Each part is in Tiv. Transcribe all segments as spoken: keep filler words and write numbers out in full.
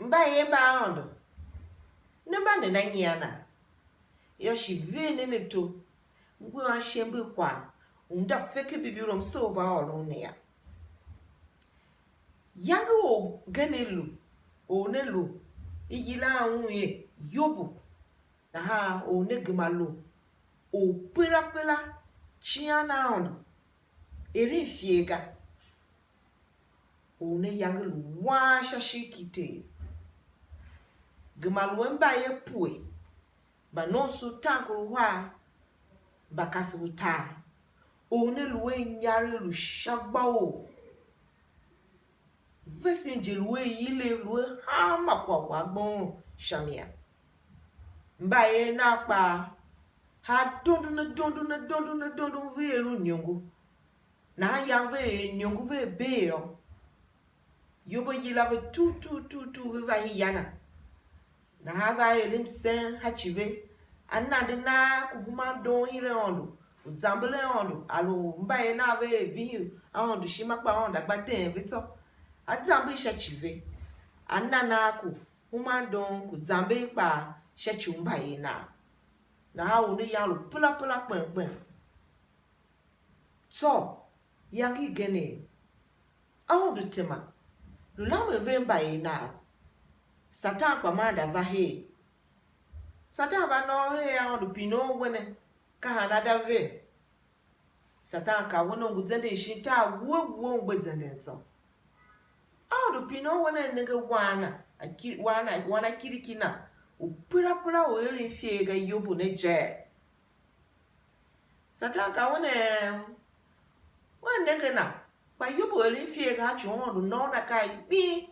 Mbayev mba Aôndo, ne mba nena nyian a? Yô, shi ver nen ato, ngu a shembe kwagh u m da fe ken Bibilo, m soo va ôron ne yô. Iyange orgen i lu, or ne lu, i yilan un er Yobu, nahan or ne gema lu orperapera, cian Aôndo, eren ifer ga. Or ne iyange lu wan sha ishigh ki Ter. Gema lu a mbayev pue, mba nomso u taankoruhar, mba kasev utar. Or ne lu a inyaregh, lu sha gba or. Vesen je lu a ilev, lu a hanma kwagh u a gboon sha mi a. Mbayev nav kpaa, har dondon a dondon a dondon a dondon ve er un iniongo. Nahan yan ve er iniongo ve bee yô, Yobu yila ve tugh tugh tugh tugh, ve va hia na. Nahan va er msen sha ci ve, a nande nagh ku human doon hire Aôndo, u zamber Aôndo, a lu mbayev nav ve er vihin Aôndo ishima, kpa Aôndo a gba deen ve tsô. A zamber sha ci ve, a na nagh ku human doon ku zamber kpaa sha ci u mbayev nav. Nahan or ne yan lu perapera kpen kpen. Tsô, iyange igen, Aôndo tema, lu lamen ve mbayev nav. Satan kpa maa da va her. Satan va nôô her Aôndo pine u we ne, ka han a da ver? Satan kaa we ne u ngu zenden shin tar wuwe wuwe, u gbe zenden tsô. Aôndo pine u we ne, nenge wan na, a ki-, wan na, wan a kiriki na, u perapera u eren ifer ga, Yobu ne je. Satan kaa we ne, wea nenge na, kpa Yobu eren ifer ga, a ci u Aôndo nôôn akaa gbing.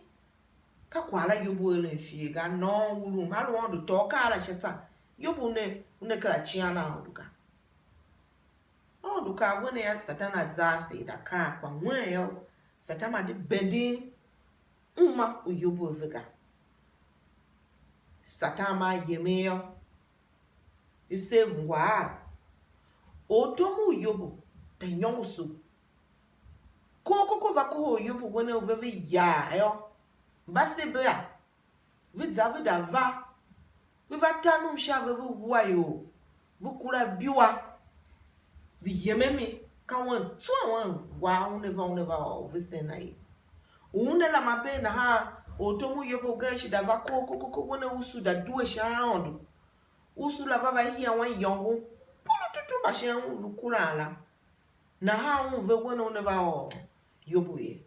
Ka kwagh la Yobu eren ifer ga, nôôn ulum, a lu Aôndo tôô akaa la sha tsô, Yobu ne, una kera cian Aôndo ga. Aôndo kaa we ne yô, Satan a za ase er akaa, kpa wen yô, Satan ma di benden uma u Yobu a ve ga. Satan maa yemen yô, i sev ngwa a ortom u Yobu, da nyôngoso. Kor koko va kohol Yobu we ne u ve ve yaa yô, mba se bea, ve za ve da va, ve va ta nom sha ve, ve wua ior, ve kura biwa, ve yem a mi, ka wen tsô wen wa una va, una va ôr u vesen na ye. U una lama bee nahan, ortom u Yobu ugen shi da va kor koko koko we ne usu da due sha Aôndo. Usu la va va hia wan iyôngo pulututu mba shin un lu kuran la. Nahan un ve wen una va ôr Yobu ye.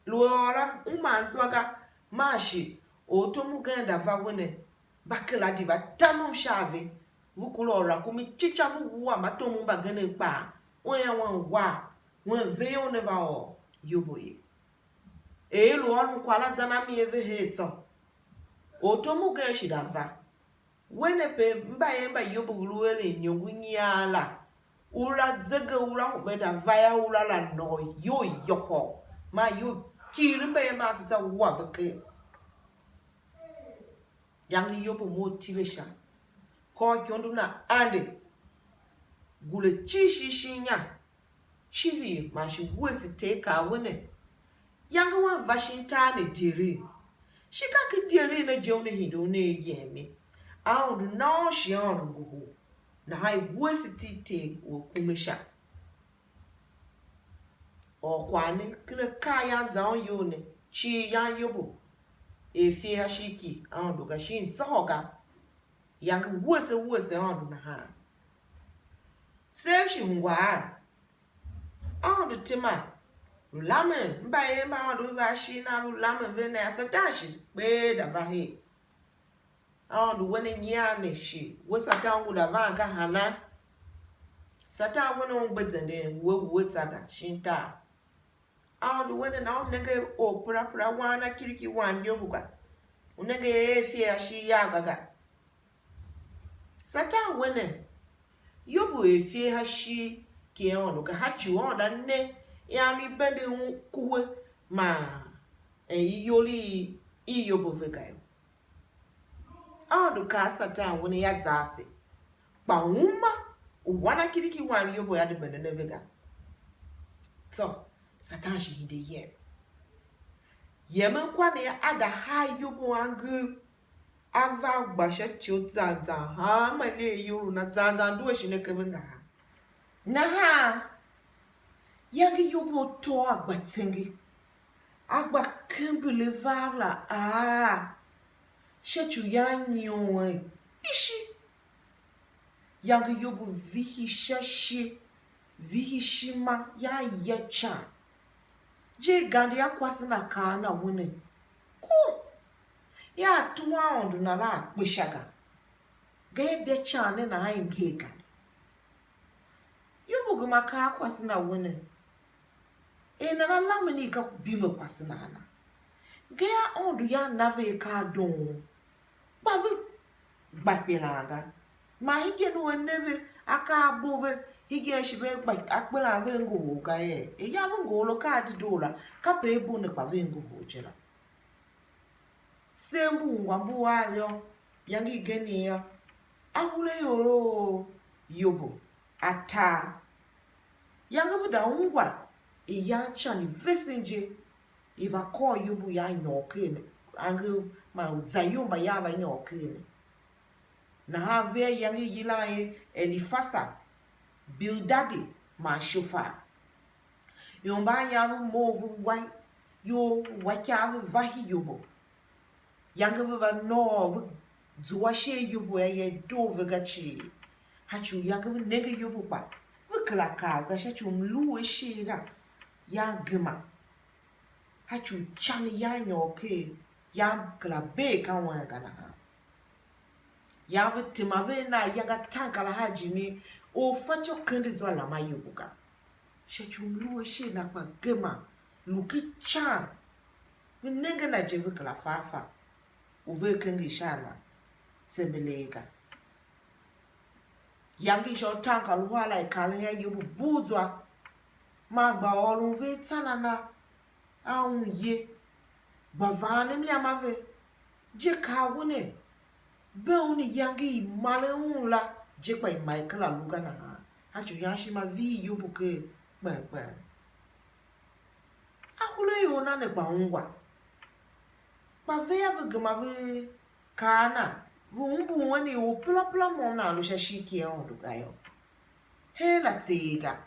Lu a ôr la, un man zwa ga, man shi ortom ugen da va we ne, mba kera di va ta nom sha a ve, ve kura ôr rakumici ca, ve wua mbatomov mbagenev kpaa, un yô, wen wa, wen ve yô, una va ôr Yobu ye. Er i lu ôron kwagh la zan a mi a ve her tsô, ortom ugen shi da va. Wen ne pe mbayev mba Yobu ve lu eren iniongo nyian la, ura zegeura u me da va yô, ura la nôô iyol yôhôl, man iyol kighir mbayev mba a tsô tsô wua ve ker. Yange Yobu mough tile sha, kôr ikondo na ande, gure cii shin shin inya, civir man shi wuese Ter, kaa we ne, yange wen va shin tar ne idyelegh, shi ka ken idyelegh ne je una hide una er yem ye. Aôndo na un shi Aôndo ngohol, nahan i wuese iti i Ter u a kume sha. Or kwagh ne ken akaa yan za un iyol ne cii, yan Yobu er ifer sha ishigh ki Aôndo ga, shin zôhô ga, yange wuese wuese Aôndo nahan. Sev shi ungwa a, Aôndo tema, lu lamen mbayev mba Aôndo ve va shin a, ve lu lamen ve ne, a Satan shi kpee da va her. Aôndo we ne nyian ne shi, we Satan u ngu da van ka hana? Satan we ne un gbe zenden wuwe wuwe tsa ga, shin tar. Aôndo we ne na u nenge orperapera wan a kiriki wam Yobu ga, u nenge er ifer sha ishigh yam ga ga. Satan we ne, Yobu er ifer sha ishigh ki Aôndo ga, sha ci u Aôndo a ne ian i bende un kuwe man, eh, iyol i, i Yobu ve ga yô. Aôndo kaa Satan we ne ya za ase, kpa uma u wan a kiriki wam Yobu a de benden a ve ga. Tsô, Satan shi hide yem. Yemen kwagh ne a da haa Yobu angev, a va gba sha ityou zan zan, hanma ne iyol na zan zan due shin akeve ngahar. Nahan yange Yobu a tôô a gba tsengi, a gba kembele vav la aa, sha ci u yan a nyion en kpishi. Yange Yobu vihi sha ishe, vihi ishima, ya ya ican. Je gadia kwase na kaa na wene, ku, ya tuma Aôndo na la a kpe sha ga, gadia ican ne nahan i nger gande. Yobu gema kaa kwase na wene, er nana lamen i ka bime kwase na ana? Gayô, Aôndo yan na ve akaa doon, kpa ve gba kpelan ga. Man hegen u a ne ve akaa a bo ve, hegen shi ve gba akpelan ve ngohol ga yee? Eyan ve ngohol akaa dedoo la, kape a bo ne kpa ve ngohol je la. Se mbu ungwa mbu av yô, iyange igen yô, ahuraior u Yobu a tar. Yange ve da ungwa iyan ican i vesen je, i va kôr Yobu ya nyôr ker ne, angev man u zayol mba ya va nyôr ker ne. Nahan ve a yange i yilan er Elifasa, Bildadi man Shofar. Ior mba a yan ve mough ve wa iyol, wa ikav ve va hi Yobu. Yange ve va nôô ve zua sha Yobu a ya i doo ve ga cii. Sha ci u yange ve nenge Yobu kpa ve kera kav ga, sha ci u mlu u ashe la yan gema. Sha ci u ican yan nyôr ker, yan kera bee ka wen ga nahan. Yan ve tema ve a na ayange ataankarahar jime, orfatyô kende zwa lama Yobu ga. Sha ci u mlu u ashe na kpa gema, lu ki ican. Ve nenge na je, ve kera fa afa u vea kenger sha a na tsembelee ga. Yange i sha utaankaruhar la i karen a Yobu bugh zwa, man gba ôron ve atsan a na a un ye, gba vaan mliam a ve, je kaa wene, bee un iyange i maren un la je, kpa i ma i kera lu ga nahan. Sha ci u yan ishima vihi Yobu ker kpen kpen. Ahuraior na ne gba ungwa, kpa ve ya ve gema ve kaa a na, ve umbur wen i orperapera môm nan lu sha ishigh ki Aôndo ga yô, her la tseegh ga.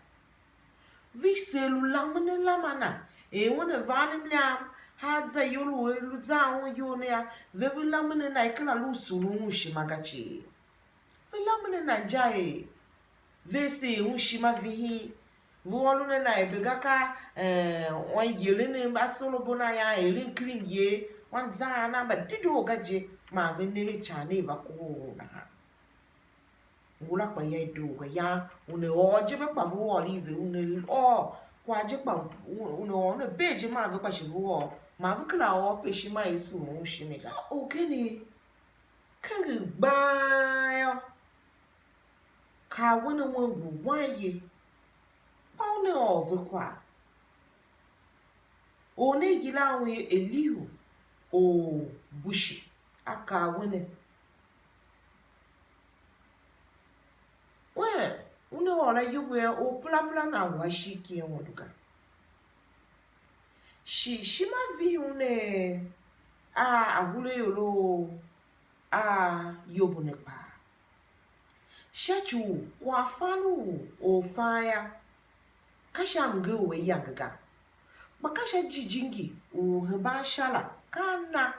Ve seer lu lamen a lam a na, er una van mliam, a za iyol u a lu zan un iyol ne yô, ve ve lamen a na, i kera lu u surun un ishima ga cii. Ve lamen a na inja er ve seer un ishima vihin, ve ôron a na er be ga ka, eh, wan yeren a Solomon a yan eren ken myer, wan zan a na mba dedoo ga je, man ve ne ve ican ne i va kohol un nahan. Ngula kpa ya i doo ga, yan una ôr je ve kpa ve ôr i ve, una ôr kwagh je kpa una ôr una bee je man ve kpa shi ve ôr, man ve kera ôr pe ishima i surun un ishima ga. Tsô orgen kenger gbang yô, kaa wene wen ngu wan ye, kpa una ôr ve kwagh. Or ne i yilan un er Elihu or Bushi, a kaa wene, wen una ôr Ayobu yô, orperapera nan ngu a ishigh ki Aôndo ga. Shi ishima vihi un er a ahuraior a Yobu ne kpaa. Sha ci u kwaghfan u or fan yô, ka sha mnger u ayange ga, kpa ka sha jijingi u hemban sha la, ka a na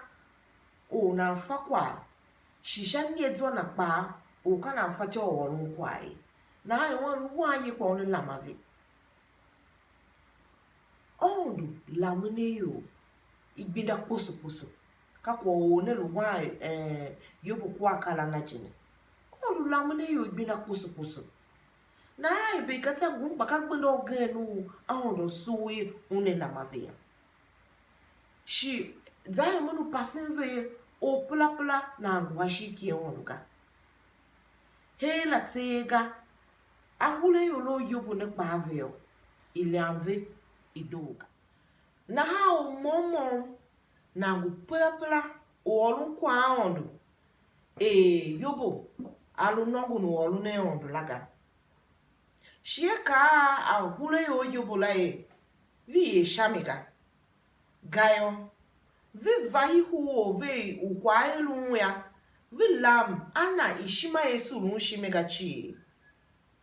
or nan fa kwagh, shi sha inyezwa na kpaa or ka nan fatyô u ôron kwagh ye. Nahan er un lu wan ye kpa una lam a ve. Aôndo lamen a ior igbenda kposo kposo. Ka kwagh u or ne lu wan, eh, Yobu kua akaa la na je ne. Aôndo lamen a ior igbenda kposo kposo. Nahan er be ka tsa ngun, kpa ka gbenda ugen u Aôndo sugh er una lam a ve yô. Shi za er me lu pasen ve er orperapera nan ngu a ishigh ki Aôndo ga. Her la tseegh ga, ahuraior a Yobu ne kpaa ve yô, i lam ve i doo ga. Nahan u môm môm nan ngu perapera u ôron kwagh a Aôndo, er Yobu a lu nôngon u ôron a Aôndo la ga. Shi a kaa a ahuraior a Yobu la er, vihi er sha mi ga. Gayô, Ve va i hur or ve u kwagh a er un yô, ve lam a na ishima i surun shimi ga cii.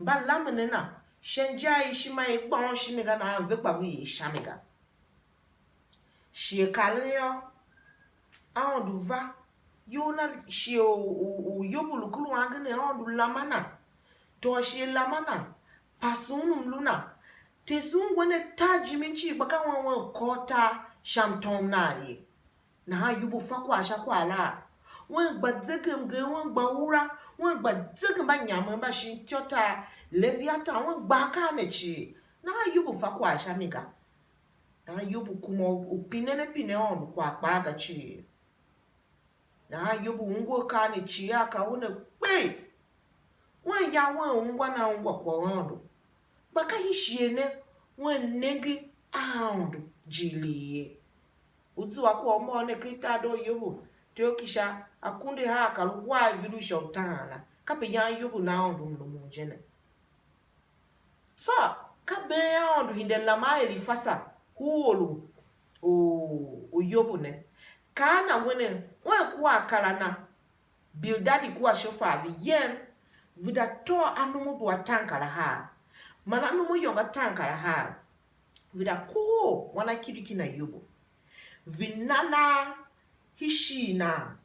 Mba lamen a na sha inja i ishima i gbôghon shimi ga nahan ve kpa ve er sha mi ga. Shighe karen yô, Aôndo va, iyol na shighe u, u, u Yobu lu kuru angen ne, Aôndo lam a na, tôô shighe lam a na, pase un mlu na, tese ungwa ne tar jimin cii, kpa ka wan wan kôr tar sha mtom nagh ye. Nahan Yobu fa kwagh sha kwagh la, wen gba zegemnger, wen gba ura, wen gba zegemba nyamen mba shin ityô tar Leviatan, wen gba akaa ne cii. Nahan Yobu fa kwagh sha mi ga. Nahan Yobu kuma u pinen a pine Aôndo kwagh kpaa ga cii. Nahan Yobu ungwa akaa ne cii a ka una kpee. Wen ya wen ungwa na ungwa kwagh u Aôndo, kpa ka hii shighe ne wen nenge a Aôndo jighilii ye. U zua kwagh u môm ne ken tar doo Yobu, tyough ki sha akunduahar kar uhar virushon utaan la, kape yan Yobu na Aôndo mrumun je ne. Tsô ka been Aôndo hide lam a Elifasa, hur u, u Yobu ne, kaa na we ne, wen kua akar a na, Bildadi kua Shofar ve yem, ve da tôô anumu bu ataankarahar, man anumu yôngo ataankarahar, ve da kohol wanakiriki na Yobu, ve na nan hii shighe nan.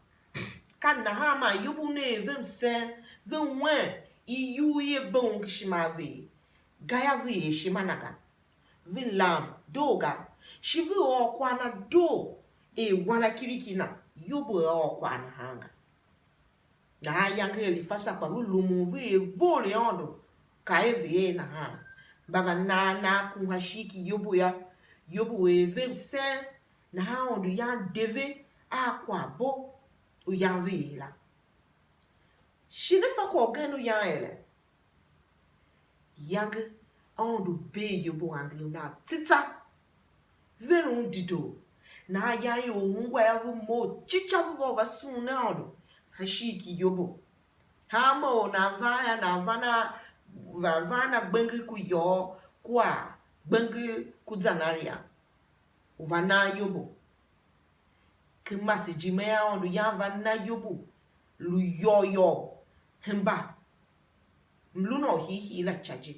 Ka nahan man Yobu una er ve msen, ve wen iyugh i a bee un ken ishima a ve ye, gayô, ve er ishima na ga, ve lam doo ga, shi ve ôr kwagh na doo er wanakiriki na Yobu a ôr kwagh nahan ga. Nahan iyange i Elifasa kpa ve lumun ve er vough u Aôndo kaa er ve er nahan. Mba va nan nan ku sha ishigh ki Yobu yô, Yobu er ve msen, nahan Aôndo yan de ve a kwaghbo u yan ve er la. Shi ne fa kwagh ugen u yan ere? Iyange Aôndo bee Yobu angev nav tsitsa, ver un dedoo. Nahan yan ior ungwa yô, ve mough cica, ve va, va sughun Aôndo sha ishigh ki Yobu. Hanma or nan van yô, nan van a, va van a gbenger ku yôô kua gbenger ku zanaria, u va nan Yobu. Ken masejime a Aôndo yan va na Yobu lu yôô yôô, hemba mlu na u hiihii la ca je.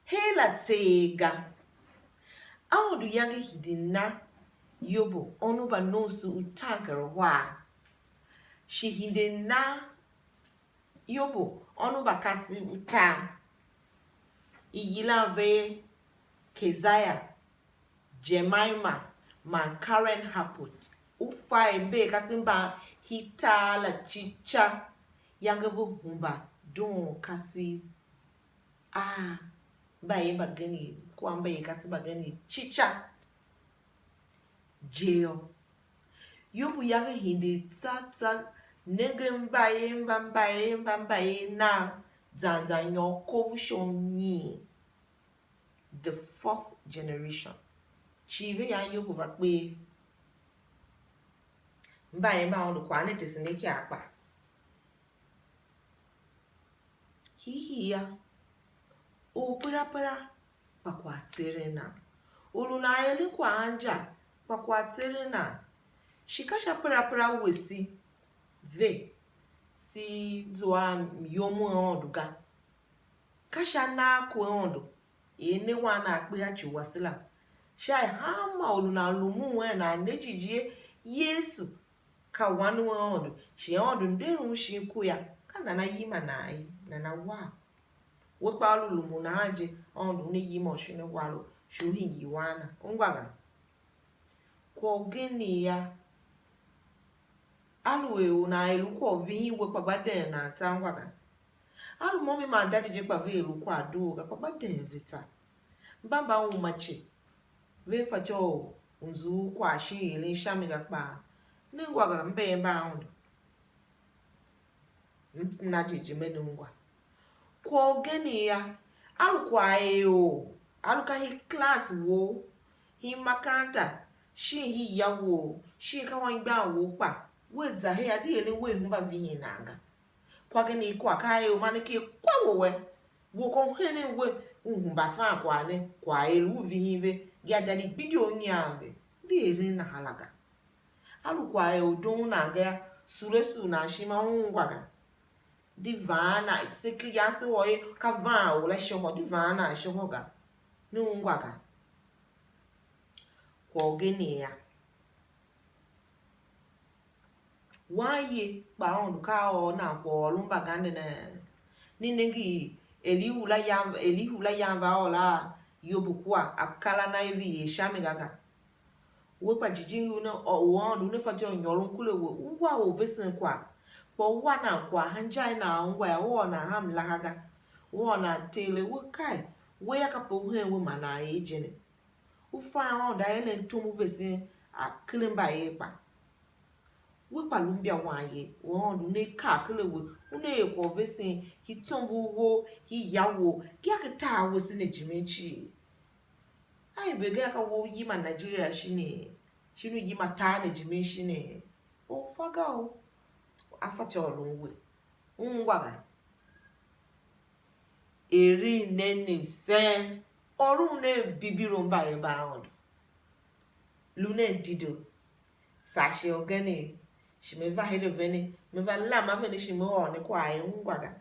Her la tseegh ga, Aôndo yange hide na Yobu ônov mba nomso utaankarahar, shi hide na Yobu ônov mba kasev utar, i yilan ve er Keziah, Jemima, man Karen Happuch. U fa er mba er kasev mban hitar la cica, yange ve hemba doon kasev a mba er mbagenev kua mba er kasev mbagenev cica je yô. Yobu yange hide tsô tsô, nenge mba er mba, mba er mba, mba er nav, zan zan nyôr kov u sha unyiin, the fourth generation. Cii ve yan Yobu va kper. Mba er mba Aôndo kwagh ne tesen ne ikar kpa. Hiihii yô, u perapera kpa kwagh tseren nan, u lu nan eren kwagh anja kpa kwagh tseren nan. Shi ka sha perapera wese ve si zua myom u Aôndo ga. Ka sha nagh ku Aôndo er ne wan nan kpe a ci wase la, sha er hanma u lu nan lumun wen nan ne jighjigh er Yesu ka Wan u Aôndo, shi Aôndo nder un shin ku yô, ka nana yima nan ye, nana war. We kpa u lu lumun nahan je, Aôndo una yima u shin a war u, shi u hingir wan na. Ungwa ga. Kwagh ugen yô, aluer u nan er u kwagh u vihin we kpa gba deen nan tsa ungwa ga. A lu môm man daddy je kpa ve er u kwagh doo ga, kpa gba deen ve tsa. Mba mba uma ce, ve fatyô u mzughul kwagh shin eren sha mi ga kpaa, ne ungwa ga, mba er mba Aôndo. M na jighjigh me ne ungwa. Kwagh ugen yô, a lu kwagh er or, a lu ka hii class wou, hii makaranta, shin hii ya wou, shin ka anmgbian wou kpa, wea za her a di eren wea hemba vihin nan ga. Kwagh gen i kwagh ka er u ma ne ker kwa we we, we ka u henen we u hemba fan kwagh ne, kwagh er u vihin ve, gia daddy gbidi u nyian ve, di eren nahan la ga. A lu kwagh er u doon nan ga yô, sule sule nan ishima ungwa ga. Di vaan nan, se ke yan se ôr er ka vaan or la ishôhô, di vaan nan ishôhô ga. Ne ungwa ga. Kwagh ugen yô, wanye kpa Aôndo ka a ôr nan kwaghôron mbaganden ne? Ne nenge i Elihu la yan, Elihu la yan va ôr a Yobu kua, a kar a na ivii er sha mi ga ga. We kpa jijingi u ne, u Aôndo una fatyô u nyôron kure we, u wa u vesen kwagh, kpa u wa nan kwagh, hanjan nan ungwa yô, u ôr nan hamlaha ga, u ôr nan tele we, kai, we yô, kape u hen we ma nan er je ne. U fa Aôndo a eren tom u vesen a kile mbayev kpa. We kpa lu mbia wanye, u Aôndo una kaa ker a we, una er kwagh u vesen, hi tsombor wou, hi ya wou, gadia ka tar wese ne jimin cii. A i be ga ka we u yima Nigeria shinii? Shin u yima tar ne jimin shinii? U fa ga o, a fatyô u lun we. U ungwa ga. Eren nen msen, ôron nen bibi u mbayev mba Aôndo. Lu nen dedoo. Saa shighe ugen, shi me va her a vene, me va lam a vene, shi me ôr ne kwagh er ungwa ga.